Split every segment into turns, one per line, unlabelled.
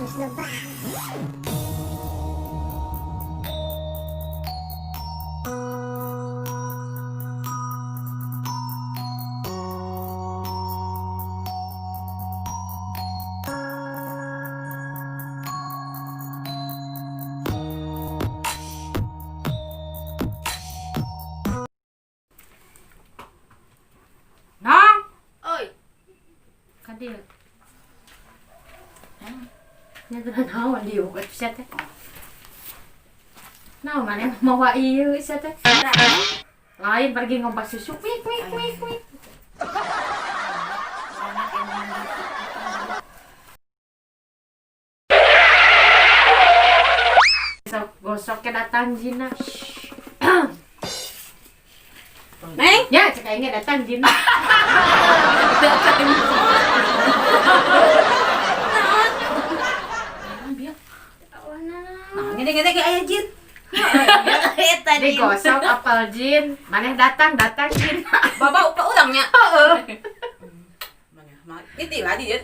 Geus lebah.
Nong,
Oi,
ka dieu. Nya teh naon diuk atuh sia teh. Naon maneh mawa ieu sia teh? Lain pergi ngompak susu wik wik wik wik. Sok gosok ke datang jina.
Neng,
Ya, cek aing ge datang jina.
Nah, ngene-ngene ge aya jin. Eta jin.
Digosok apel jin, maneh datang datang jin.
Baba upa urangnya.
Heeh.
Maneh mah niti lah di dieu.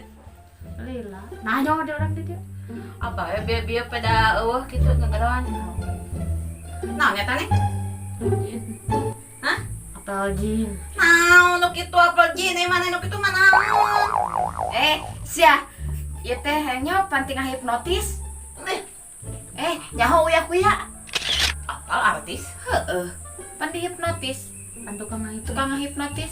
Lila. Nanya ada orang di dieu.
Apa ya biar-biar pada eueuh gitu ngagaroan.
Naon eta neng? Hah?
Apel jin.
Naon nu kitu apel jin, eh maneh nu kitu mah naon?
Eh, sia. Ieu teh nya panting hipnotis.
Eh,
Eh, nyaho uya kuya.
apal artis?
Heeh. Pan dihipnotis.
Pan tukang ngahipnotis.
Tukang ngahipnotis.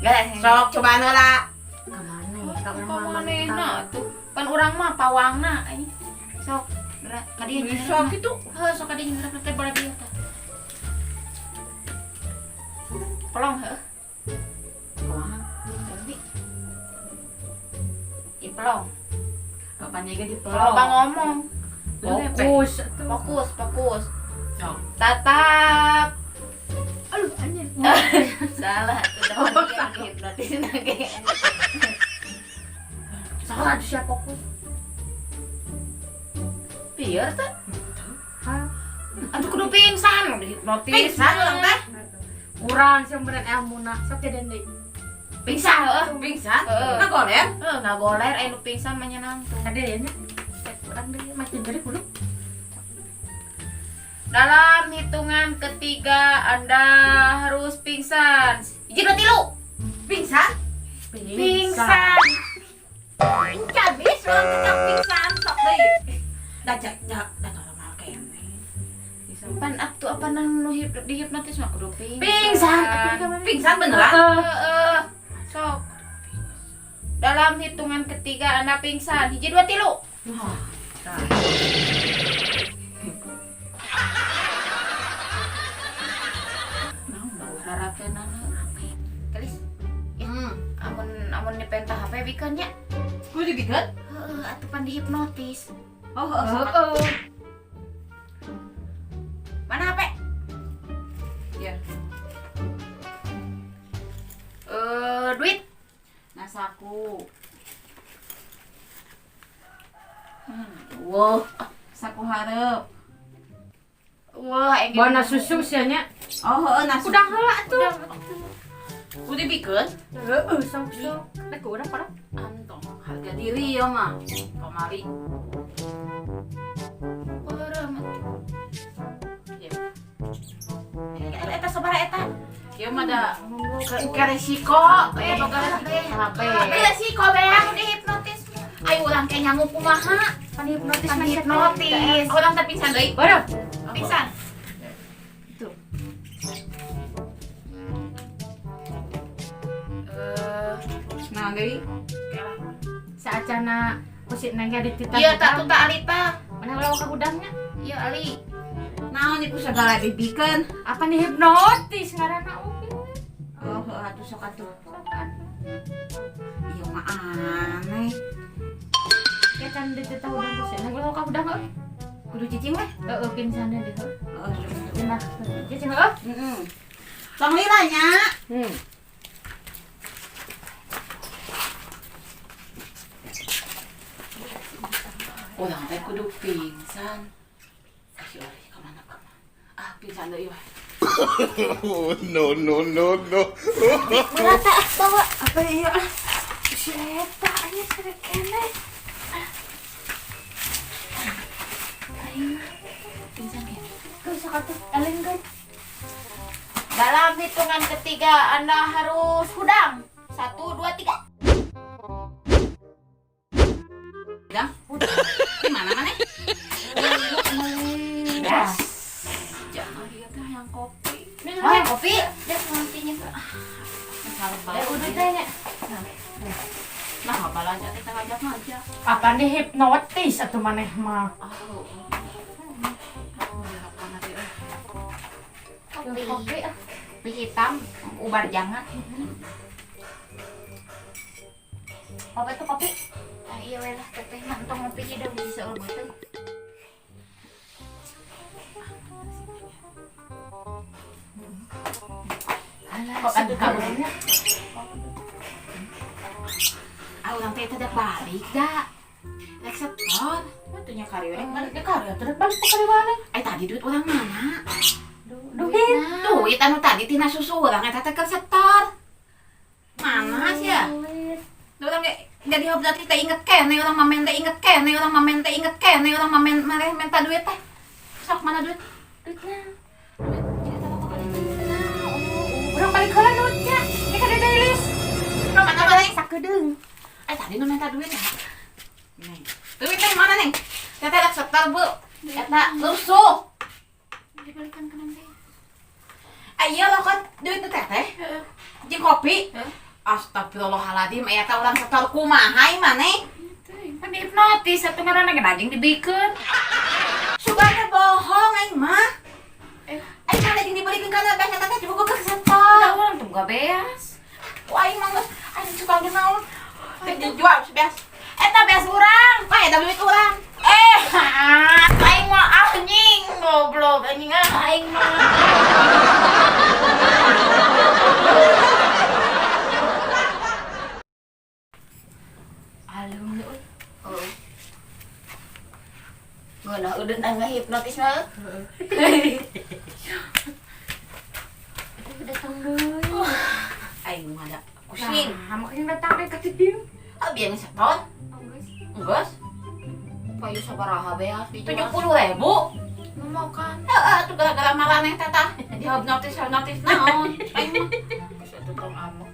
Gak,
Sok cobaan heula.
Ka mana ya? Ka
Ka
urang mah
manehna tuh. Pan urang mah pawangna anjing. Sok, gerak ka dieu.
Bisa gitu.
Heuh, sok ka dieu gerak teh bola dieu tah. Pelong heuh.
Kumaha?
Tapi Ih, pelong.
Bapaknya ge di
Loba ngomong.
Fokus atuh.
Fokus, fokus.
Sok.
Tatap.
Aduh, anjir.
Salah, udah dihipnotis lagi.
Salah atuh sia fokus.
Pieu teh?
Hah?
Atuh kudu pingsan dihipnotis.
Pingsan urang teh.
Urang sih meureun elmuna. Sok jadian deui.
Pingsan heuh.
Pingsan?
Heeh.
Ngagoler?
Heuh, ngagoler aya nu pingsan mah nya nangtung.
Kade ya nya. Cek urang deui makin jadi kudu.
Dalam hitungan ketiga Anda harus pingsan. Hiji, dua, tilu.
Pingsan?
Pingsan.
Encan bis urang teh pingsan sok deui. Da ja da da normal kene.
Pan atuh apa nang nu dihipnotis mah kudu pingsan.
Pingsan. Atuh ka mana?
Pingsan beneran?
Heeh. Sok. Dalam hitungan ketiga Anda pingsan. Hiji, dua, tilu.
Tah.
Naon bau rarapeunana HP. Kelis. Ya, amun amun dipenta HP bikeun nya.
Kudu dibikeun?
Heeh, atuh pan dihipnotis.
Oh, heeh, sok atuh.
Heeh.
Mana HP?
Ya.
Duit.
Nah, saku.
Wah,
Saku hareup.
wah, aing
Bona susu sia nya.
Oh, heeh, nah
Kudang heula atuh.
Kudu dibikeun?
Heeh, sok sok. Nek urang parah.
Antong harga diri ya mah. Pamali.
Beureum atuh.
Ya.
Eta eta sabaraha eta?
Ieu mah da ke resiko,
Eh,
boga
HP.
HP.
HP resiko beak dihipnotis. Ayo urang ke nyangu kumaha?
Pan hipnotis
Pan
mah sia teh.
hipnotis.
Urang teh pingsan deui.
Beureum.
Pingsan.
Tuh.
Naon deui?
Saacana ku si Neng ge dititah.
Iya tak tuh tak Alita.
Mana ulah ka hudangnya?
Iya Ali.
Naon iku segala dibikeun?
Apa nih hipnotis ngaranna oge.
Oh, heuh atuh sok atuh.
Sok atuh.
Ieu mah aneh.
Ya kan dititah hudang ku si Neng ulah ka hudang heuh.
Kudu cicing weh.
Heeh, pingsanna deh heuh.
Heeh, sok atuh.
Cenah. Cicing heuh.
Heeh. Tong lila nya. Urang teh kudu pingsan. Kasih oleh ka mana ka mana. Ah, pingsan deui weh.
Oh, no, no, no, no.
Berat ah, bawa.
Apa iya ah. Si eta nya sere keneh. Sok atuh, elengkeun.
Dalam hitungan ketiga Anda harus hudang. 1, 2, 3.
Udah. Di mana mana?
Yes.
Jangan ieu teh yang kopi.
Oh, yang kopi. Dek nantinya.
Eh, udah tanya.
Nah, balanja teh ngajak-ngajak.
Apa nih hipnotis atau maneh mah?
Oh.
Kopi.
Kopi ah.
Kopi hitam, ubar jangan.
Apa itu kopi? Ah, iya weh lah, teteh mah entong ngopi udah bisa beuteung.
Alah,
Kok atuh kamu?
segernya.
Ah, urang teh teh balik da. Rek setor.
Atuh nya karyo rek
Balik ke karya, terus balik ke karya mana?
Eh tadi duit urang mana?
Duit.
Duit anu tadi tina susu urang eta teh keur setor. Mana sih ya?
Duit.
Urang ge jadi hobna teh inget keneh urang mah teh inget keneh urang mah teh inget keneh urang mah mareh minta duit teh. Sok mana duit?
Duitnya.
Duit jadi teh apa
Nah, urang balik heula duitnya. Ini kan ada list.
Mana mana?
Sakedeung.
Eh tadi nu minta duit ya. Nih. Duit teh mana nih? Teteh rek setor, Bu. Eta lusuh.
Dibalikan ke nanti.
Ayo lah kan duit teh teh. Jeung kopi. Astagfirullahaladzim, aya teh urang setor kumaha ieu maneh?
Kan dihipnotis atuh ngaranna ge anjing dibikeun.
Sugan teh bohong aing mah.
Eh.
Aing mah jeung dibelikeun kana beas eta teh dibuka ke setor.
Da urang teh boga beas.
Ku aing mah geus aing suka ge naon. Teh dijual si beas.
Eta beas urang.
Wah, eta duit urang.
Eh, aing mah anjing goblok anjing ah aing mah.
Alung euy.
Oh. Ngeunah udah nangga hipnotis mah.
Datang deui.
Aing mah ada pusing.
Nah, makanya datang deh ke dieu.
Ah, biar setor. Geus.
Payu sabaraha beas dijual.
70.000.
Nu mau kan.
Heeh, tuh gara-gara maraneh teh tah. Dihipnotis hipnotis naon. Aing mah
Geus atuh tong amuk.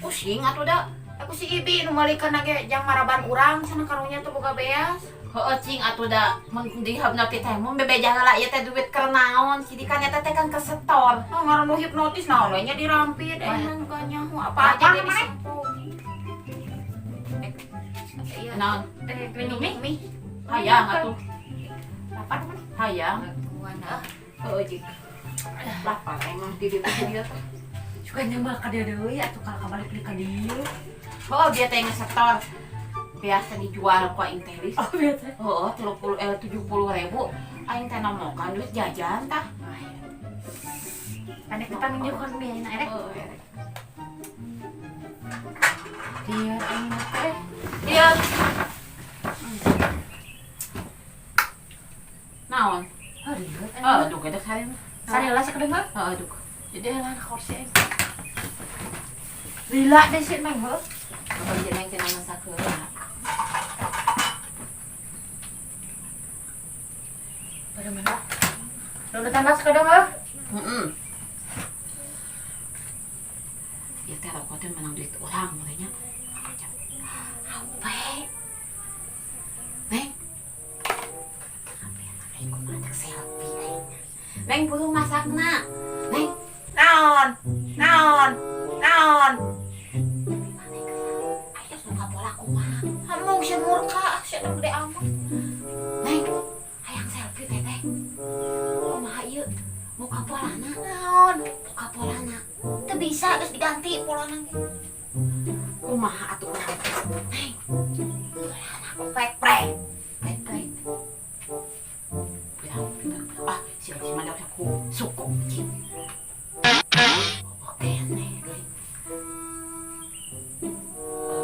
pusing atuh da.
Aku si Ibi nu malikeun ge jang maraban urang cenah karunya tuh boga beas.
Heeh, cing atuh da mun dihipnotis teh mun bebeja heula ieu teh duit keur naon. Sidikan eta teh kan kesetor.
Oh, ngaran nu hipnotis naon we nya dirampit
Wah.
emang gak nyaho apa aja
Apa
ge
namanya?
disempung. Eh, iya.
Naon?
Eh, minum mie.
Mie.
Hayang atuh.
Lapar mana?
Hayang.
Tuan ah.
Heeh, jik. Lapar emang di dieu teh dieu teh.
Suka nyemal ka dieu deui atuh kalau kabalik deui ka dieu.
Oh, dia teh ngesetor. Biasa dijual ku aing teh Lis.
Oh, biasa.
Heeh, 30 70.000. Aing teh nomokan duit jajan tah.
Panik kita nunjukkan biayana erek.
Heeh.
Iya, aing mah teh.
Iya. Naon?
Oh, ribet.
Heeh, duk eta sare.
Sare lah sakedeung mah.
Heeh, duk. Jadi lah kursi aing.
Lila deh sih neng heuh.
Apa jeung neng cenah masak heula.
Pada mana? Udah tanda sakedeung heuh.
Heeh. Ya teh rokok teh menang duit urang mulainya. HP. Neng. HP aing kumaha cek selfie aing. Neng buru masakna. Neng.
Naon? Naon? Naon?
Ayo suka pola kumaha.
Amung sia murka, sia teh gede amat.
Neng, hayang selfie teteh. Kumaha ieu? Muka polana,
Naon?
muka polana.
Teu bisa geus diganti polana ge.
Kumaha atuh urang? Neng, polana
Prek prek.
prek prek. Bilang, bilang, ah, si si mana aku suku cing. Oke, neng.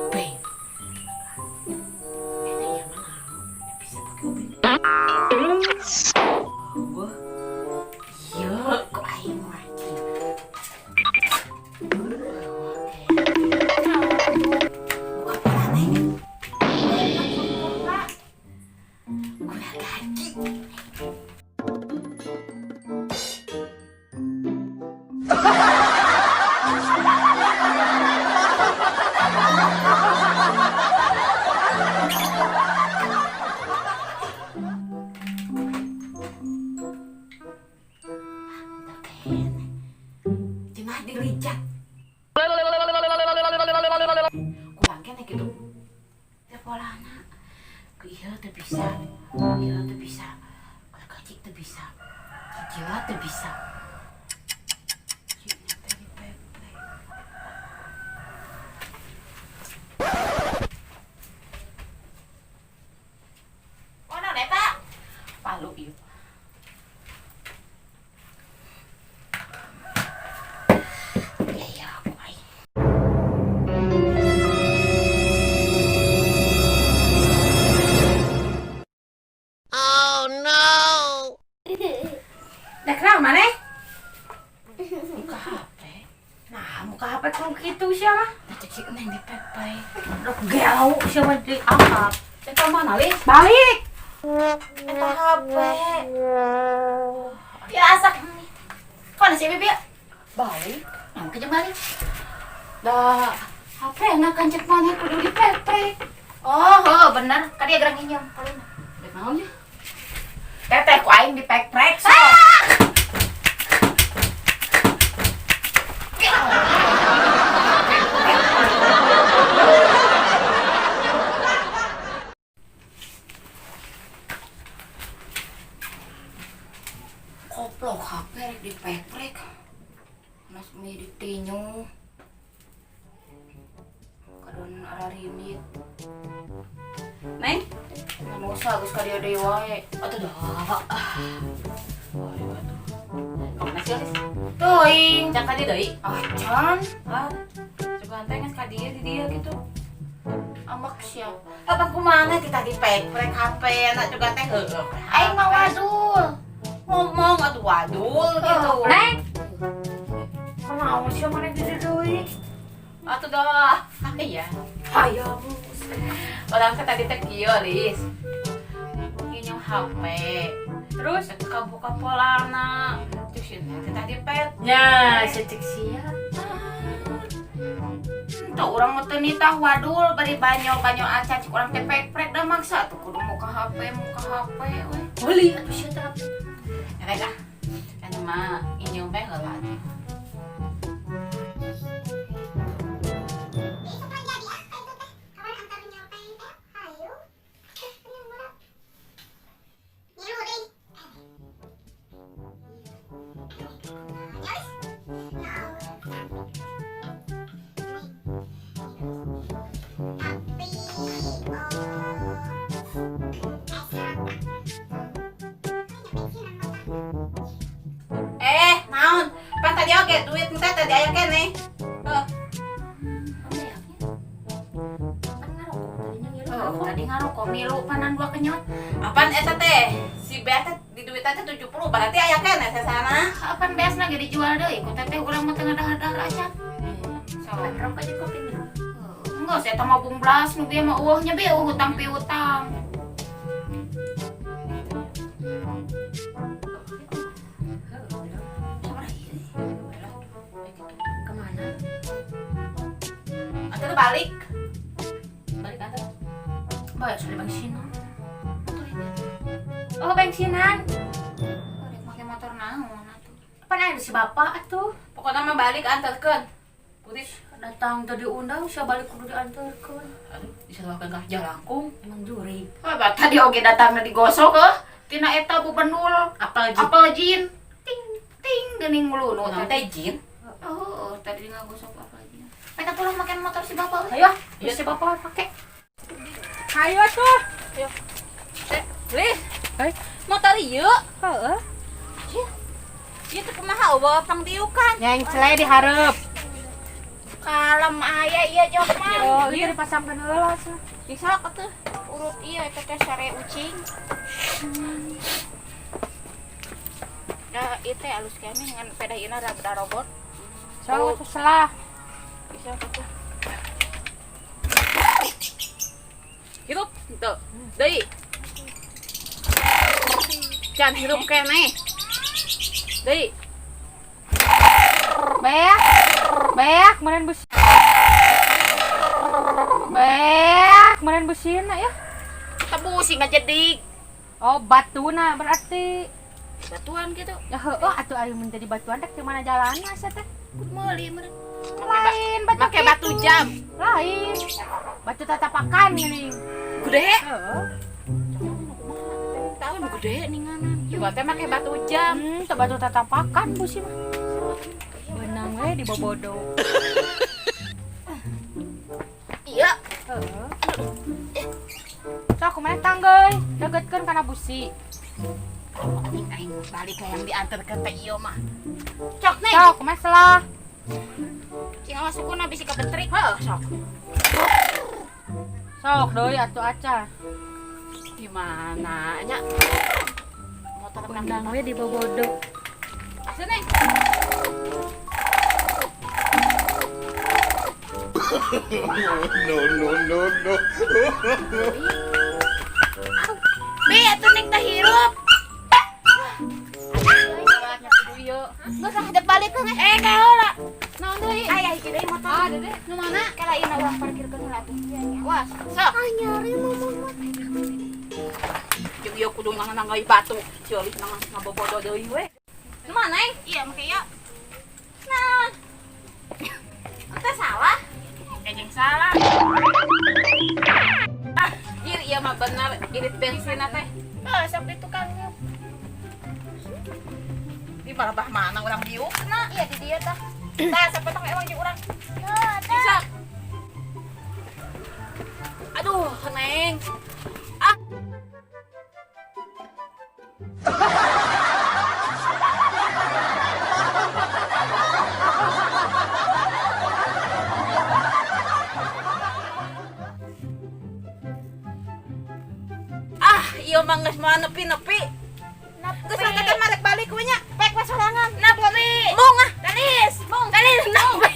Obeng. Eta ieu mah naon? Bisa pakai obeng. Wah. Iya, kok aing mah cing. Buka pola neng. Gula gaji. polana. Ku ieu teu bisa. Ieu teu bisa. Kacik teu bisa. Cicilan teu bisa. Cicilna teh dipeprek. Mana eta? Palu ieu. Ya ya aku aing.
Dek naon maneh?
Muka HP.
Nah, muka HP kudu kitu sia mah.
Nah, cek si Neng dipeprek.
Dok gelo sia mah diangkat.
Eta mana, Lis?
Balik.
Eta HP.
Biasa. Kok si Bibi?
Balik.
Nah, kejam balik.
Dah HP na kan cek maneh kudu dipeprek.
Oh, oh bener. Kadi gerang nginjem. Paling.
Dek naon nya? Teteh ku aing dipeprek sok.
Koplok HP rek dipeprek. Mas mi ditinyu. Kadon ararinit.
Neng,
Manusa geus ka dieu deui wae.
atuh dah. Oh, iya atuh. Kemana sih, Lis?
Teuing.
Can ka dieu deui?
Acan.
Ah, sugan teh geus ka dieu di dieu gitu.
Amak sia.
Apa kumaha ti tadi peprek HP na juga teh heueuh.
Aing mah wadul.
Ngomong atuh wadul gitu.
Neng. Kunaon sia maneh di dieu deui?
Atuh dah. Iya.
Hayang.
Orang teh tadi teh kieu, Lis. Nginjem HP.
Terus
Kabuka polana. Cek si Neng teh tadi pet.
nya cek sia.
Tuh urang mah teu nitah wadul bari banyo-banyo acan cik urang teh pek-prek da maksa tuh kudu muka HP muka HP we.
Beli atuh sia teh HP.
Rek ah. Kan mah injeum teh heula. Naon? Pan tadi oge duit teh tadi aya keneh. Heuh.
Oh, tadi ngarokok milu panan dua kenyot.
Apaan eta teh? Si Bea teh di duit teh 70 berarti aya keneh sesana.
Apaan beasna ge dijual deui ku teteh urang mah teu ngadahar-dahar acan. So,
Rokok aja kopi nih.
enggak saya mah bumblas nu bieu mah eueuhnya bieu hutang piutang. Sabaraha ieu?
Kemana?
Atuh balik. Balik atuh.
Bae sudah bensinan. Motor ini.
Oh, bensinan.
Rek make motor naon atuh.
Pan aya si bapak atuh.
Pokoknya mah balik anterkeun. Putih.
Datang tadi diundang, sia balik kudu diantarkeun.
Aduh, diseluahkeun ka jalangkung.
Emang juri.
Wah, tadi oge datangna digosok heuh. Tina eta bubenul.
Apal jin.
Apel jin. Ting ting geuning mulunu
Naon
tadi.
teh jin?
Oh, tadi ngagosok apel jin. Mereka tulah make motor si bapak. we.
Ayo, ah, si bapak pake. Ayo tuh.
Lih,
Hai.
motor ieu.
Heeh.
Ieu teh kumaha eueuh pangdiukan.
Yang celai dihareup.
Kalem aya ieu jok mah.
Oh, ieu dipasangkeun heula cenah.
Bisa atuh.
Urut ieu eta teh sare ucing. Da ieu teh alus keneh ngan pedah ieu na rada robot.
So, terserah.
Bisa atuh.
Hirup henteu. Deui. Can hirup keneh. Deui.
Beak. Beak meureun bus. Beak meureun busina ya.
Tebu sih ngajedig.
Oh, batuna berarti.
Batuan gitu.
Ya heueuh atuh ayo menjadi batuan rek di mana jalanna sia teh.
Kudu meuli meureun.
Lain batu
Make batu
kitu.
jam.
Lain. Batu tatapakan geuning.
Gede.
Heeh.
Tahu nu gede ninganan. Juga teh make batu jam.
Teu batu tatapakan busi mah. Beunang we dibobodo.
Iya.
Heeh. Sok kumaha tanggeui, deukeutkeun kana busi.
Aing aing balik ka yang diantarkeun teh ieu mah. Cok neng.
Sok kumaha selah.
Cing awas sukuna bisi kabetrik.
Heuh, sok.
Sok deui atuh aca.
Di mana nya? Motor
Beunang we dibobodo.
Asuh neng.
No, no, no, no.
Bi atuh neng teh hirup.
Geus ah dek balik kan.
Eh kaheula.
Naon deui?
Aya hiji deui motor.
Ah, dede, nu mana?
Kala ieu urang parkirkeun heula atuh.
Wah, sok.
Ah nyari mama.
Jeung ieu kudu nanggai batu. Ceulik nang ngabobodo deui we. Nu mana, Neng?
Iya make ieu.
Naon? Teh salah.
Kejeng salah.
Ah, ieu ieu mah bener irit bensin teh.
Heuh, sok di tukang.
Di balabah mana urang diukna?
Iya di dieu tah. Tah sapotong emang jeung urang.
Bisa. Aduh, Neng. Ah. Ah, ieu mah geus moal nepi-nepi. Geus lah teh marek balik we nya. Pek we sorangan.
Nepi.
Mung ah.
Talis.
Mung.
Talis nepi.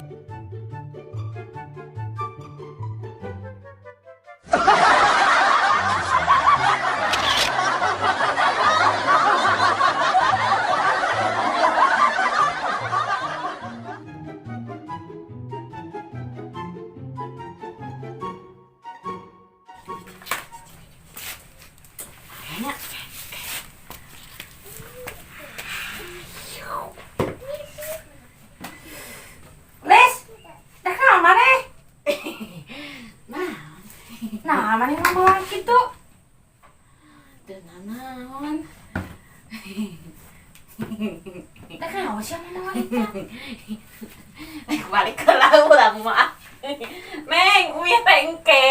Les, dah ka maneh? Nah, maneh ngomong kitu.
Teu nanaon.
Teh naon sia ngomong itu?
Balik ke laut urang mah. Neng, uih teh engke.